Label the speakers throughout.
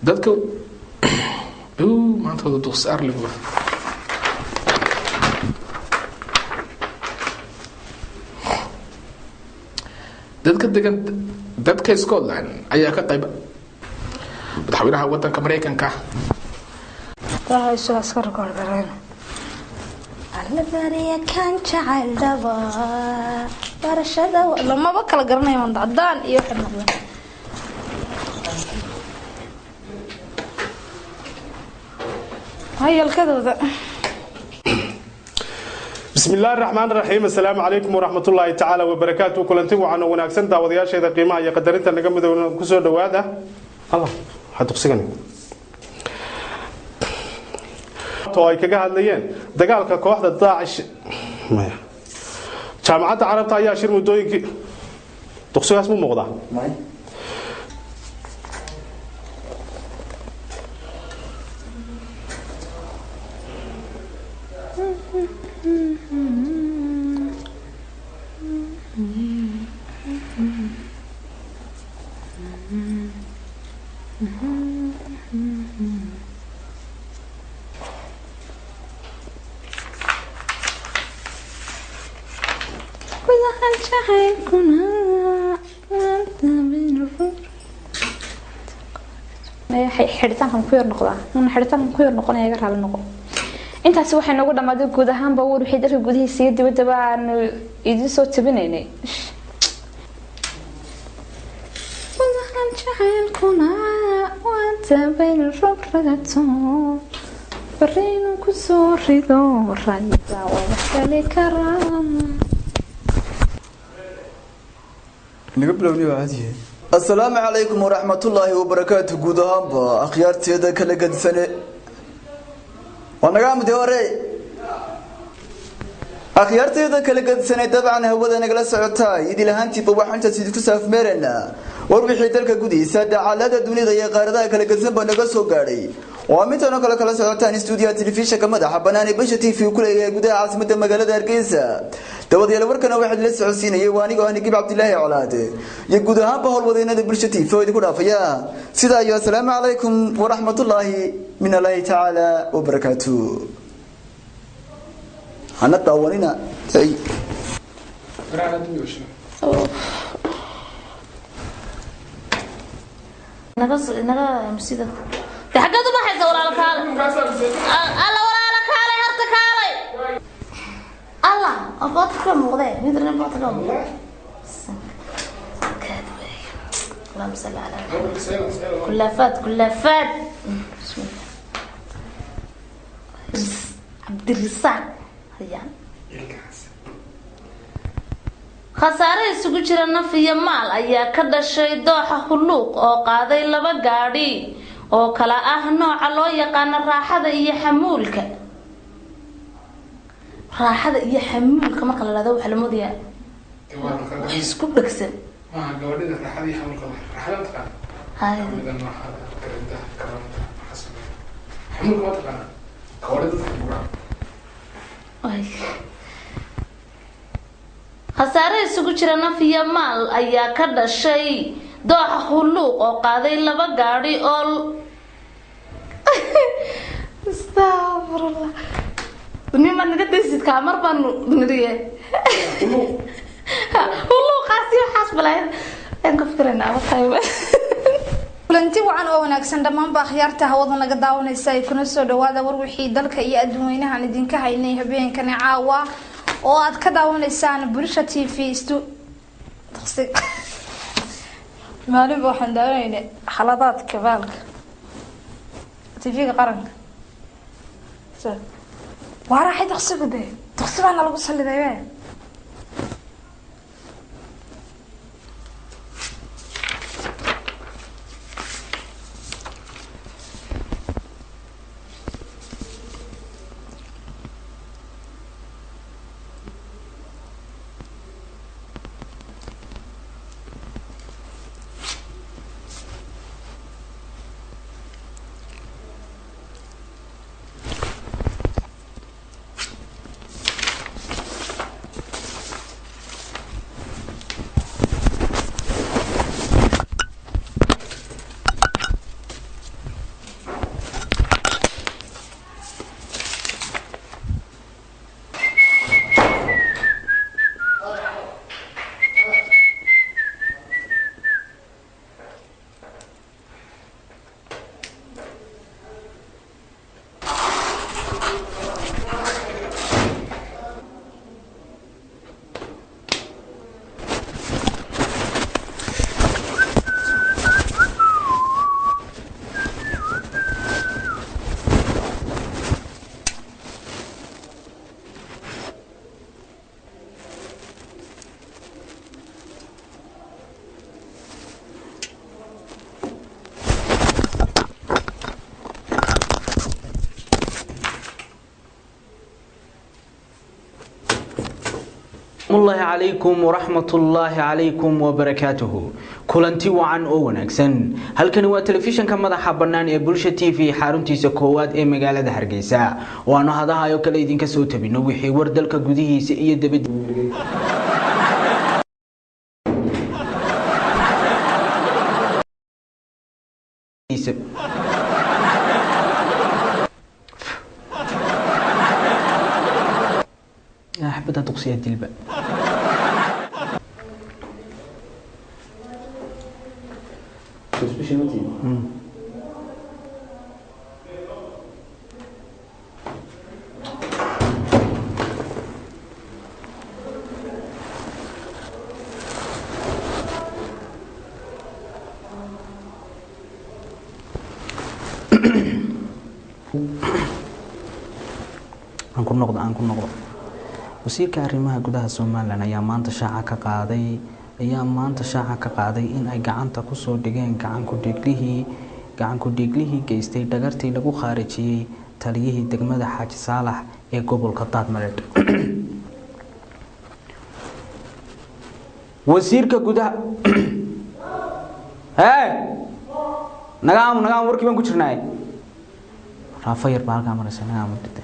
Speaker 1: Dadka maanta wada duqsi arligu. Dadka degan dadka Scotland ayaa ka qayb madaxweynaha wadanka Mareykanka.
Speaker 2: Tahay soo askar korgareen. Alla bariya kan jacayl dhaba barashada lamaba kala garanayo, waan cadaan iyo waxay noqdeen. Hayalkadooda.
Speaker 3: Bismi illaahi raxmaan raxiim. Assalaamu calaykum waraxmatullaahi tacaala wabarakaatu. Kulanti wacan oo wanaagsan, daawadayaasheeda qiimaha iyo qadarinta naga midowna, kusoo dhawaada. Allah waxaa duqsigan oo ay kaga hadlayeen dagaalka kooxda Daacish. Maya, Jaamacadda Carabta ayaa shir muddooyinkii duqsigaas mu muuqdaa.
Speaker 2: Gudahan jacaylkuna
Speaker 4: xidhitaankan ku yar noqdaa, una xidhitaankan ku yar noqonaya, iga raali noqo. Intaasi waxay noogu dhamaaday guud ahaanba war wixii dalka gudihiisa iyo dibaddaba aanu idiin soo tabinaynay.
Speaker 2: Gudahan jacaylkuna waanta bayna rogragato bariinu kusoo rido rayda waa gali karaa.
Speaker 5: Naga bilowni waa caadiye. Assalaamu calaykum waraxmatullaahi wabarakaatu. Guud ahaanba akhyaarteeda kala gadsane waa naga amdi hore, akhyaarteeda kala gadsane dabcan hawada nagala socotaa, idil ahaantiiba waxaan intaas idinku saafmeeraynaa war wixii dalka gudihiisa, dacalada dunida iyo qaaradaha kala gadsan baa naga soo gaadhay. Waa midtan oo kale kala socotaan stuudiyaha telefishinka madaxa banaan ee Basha TV ku leeyahay gudaha caasimada magaalada Hargeysa. Dabadyaal, warkana waxaad la socodsiinayay waa anigoo ah Nagib Cabdilaahi Colaade iyo guud ahaanba howlwadeennada Bulsha TV oo idinku dhaafaya sidaa iyo assalaamu calaykum waraxmatullaahi min allahi tacaala wabarakaatu. Hana daawanina.
Speaker 6: Naga naga sida de xaggeed u baxaysa? Walaalo kaale, alla walaalo kaalay, horta kaalay. Alla aqoonta ka muuqdee mid rin boota ka muuqde. Kaad weey. Allahumma salli ala kulaafaad kulaafaad. Bismillah. Cabdirisaaq hayaan. Khasaare isugu jira naf iyo maal ayaa ka dhashay dooxa Hulluuq oo qaaday laba gaadhi oo kala ah nooca loo yaqaano raaxada iyo xamuulka. Raaxada iyo xamuulka marka la dhahdo waxaa la moodayaa wax isku dhegsan.
Speaker 1: Gabadhida raaxada iyo xamuulka, raaxada mataqaana?
Speaker 6: Hay.
Speaker 1: Mida nooxada karinta karanta maxaa sameeya? Xamuulka ma taqaana? Gabadha dadka buraa.
Speaker 6: Ay. Khasaare isugu jira naf iyo maal ayaa ka dhashay dooxa Hulluuq oo qaaday laba gaadhi oo astafurullah niman naga daysidkaa mar baanu niriye hulluuqaasi waxaas balaayd ayaan ka fikiraynaa waxayba.
Speaker 2: Kulanti wacan oo wanaagsan dhammaanba akhyaarta hawada naga daawanaysa ay kuna soo dhawaada war wixii dalka iyo adduunweynahan idinka haynay habeenkani caawa oo aad ka daawanaysaan Bulsha TV stu maalinba. Waxaan daawanaynay xaladaadka baalka TV-ga qaranka. Waa raaxay duqsigu dee, duqsi baana lagu saliday be.
Speaker 7: Salaamullaahi calaykum waraxmatullaahi calaykum wabarakaatuhu. Kulanti wacan oo wanaagsan. Halkani waa telefishanka madaxa bannaan ee Bulsha TV, xaruntiisa koowaad ee magaalada Hargeysa. Waanu hadahayo kale idinka soo tabino wixii war dalka gudihiisa iyo dibadda. Xabadda duqsiya dilba. Aan ku noqdo, aan ku noqdo. Wasiirka arrimaha gudaha Somaliland ayaa maanta shaaca ka qaaday in ay gacanta ku soo dhigeen gacan ku dhiiglihii geystay dhagartii lagu khaarijiyey taliyihii degmada Xaaji Saalax ee gobolka Daadmareed. Wasiirka gudaha hee nagaam nagaam, warkii baan ku jirnaa. Raafo yar baa halkaa maraysa, nagaam dhinte.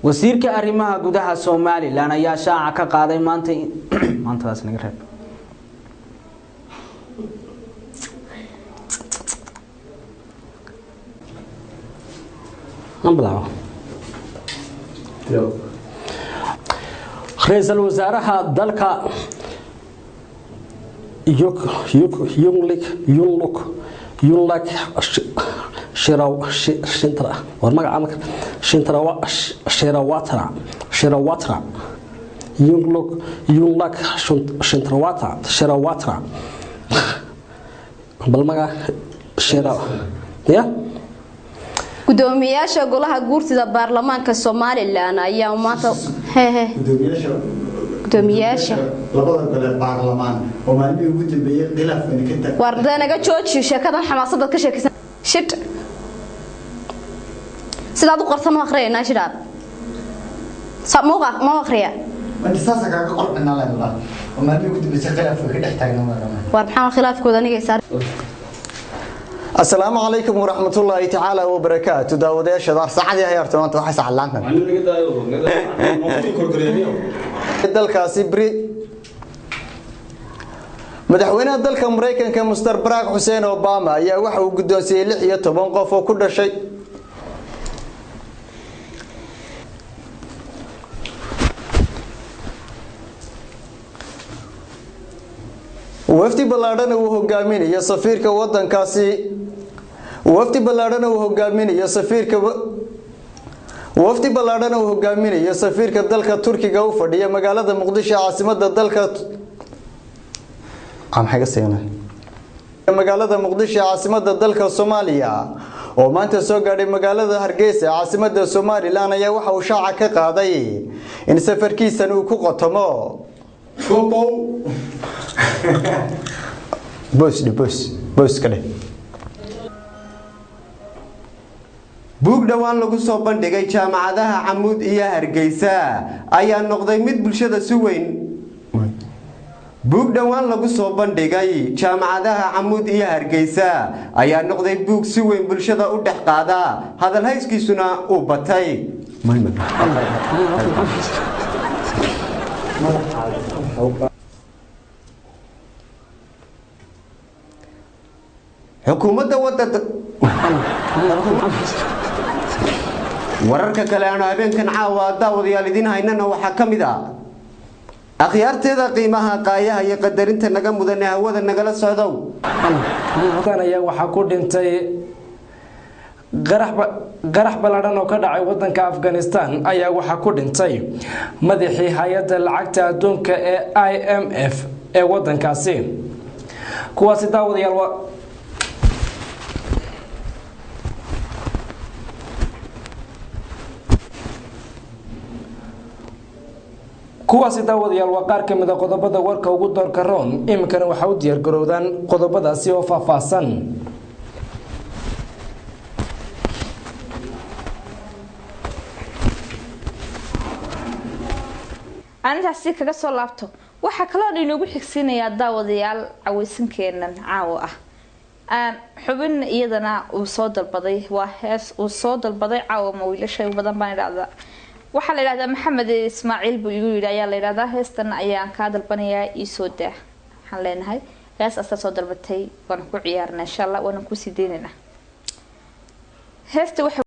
Speaker 7: Wasiirka arrimaha gudaha Somaliland ayaa shaaca ka qaaday maanta maantadaas naga reeb.
Speaker 8: Bilaabo. Ra'iisul wasaaraha dalka Yuk Yuk Yunglik Yunluk Yunlak Shiraw Shintra, war magaca marka, Shintrawa Shirawatra Shirawatra Yunluk Yunlak Shintrawata Shirawatra, bal magaca Shira ya.
Speaker 9: Gudoomiyaasha golaha guurtida baarlamaanka Somaliland ayaa maanta hehe gudoomiyaasha
Speaker 10: labada gole baarlamaan oo maalmihii ugu dambeeyay khilaafkani ka tag.
Speaker 9: War naga jooji sheekadan xamaasadad ka sheekaysan. Shit, sidaad u qortan u akhriyaynaa shidhaad sa muuqa ma akhriya.
Speaker 10: Marka saasa kaaga qorxinaa leedahay oo maalmihii ugu dambeysay khilaafka ka dhex taagnaa.
Speaker 9: War maxaa khilaafkooda aniga saar.
Speaker 5: Asalaamu calaykum waraxmatullaahi tacaala wabarakaatu. Daawadayaasha saacadii hayaarta maanta waxay saclaantan dalkaasi bri. Madaxweynaha dalka Mareykanka Mr. Barack Hussein Obama ayaa waxa uu guddoonsiiyey 16 qof oo ku dhashay wafdi ballaadhan uu hogaaminayo safiirka wadankaasi. Wafdi ballaadhan uu hogaaminayo safiirka wafdi ballaadhan uu hogaaminayo safiirka dalka Turkiga u fadhiya magaalada Muqdisho, caasimadda dalka maxay ka siinay magaalada Muqdisho, caasimadda dalka Soomaaliya, oo maanta soo gaadhay magaalada Hargeysa, caasimadda Somaliland, ayaa waxa uu shaaca ka qaaday in safarkiisan uu ku qotomo boos boos boos ka dheh.
Speaker 11: Buug dhowaan lagu soo bandhigay jaamacadaha Camuud iyo Hargeysa ayaa noqday mid bulshada si weyn. Buug dhowaan lagu soo bandhigay jaamacadaha Camuud iyo Hargeysa ayaa noqday buug si weyn bulshada u dhex qaada, hadal hayskiisuna uu batay. Xukuumadda wadada. Wararka kale aanu habeenkan caawa daawadayaal idiin haynana waxaa ka mid ah akhyaarteeda qiimaha qaayaha iyo qadarinta naga mudan ee hawada nagala socdow.
Speaker 12: Ayaa waxaa ku dhintay qarax ballaadhan oo ka dhacay wadanka Afghanistan ayaa waxaa ku dhintay madaxii hay-adda lacagta adduunka ee IMF ee wadankaasi. Kuwaasi daawadayaal waa Kuwaasi daawadayaal waa qaar ka mid a qodobada warka ugu doorka roon. Iminkana waxaa u diyaargarowdaan qodobadaasi oo faahfaahsan.
Speaker 4: Aan intaasi kaga soo laabto, waxaa kaloo inoogu xigsiinayaa daawadayaal caweysankeenan caawa ah aan xubin iyadana uu soo dalbaday. Waa hees uu soo dalbaday caawa ma wiilasha u badan baan idhahdaa. Waxaa la yidhahdaa Maxamed Ismaaciil buu igu yidhi ayaa la yidhahdaa, heestan ayaan kaa dalbanayaa, iisoo daa. Waxaan leenahay hees asaa soo dalbatay, waana ku ciyaarnaa insha Allah, waana kusii deynaynaa heesta waxa.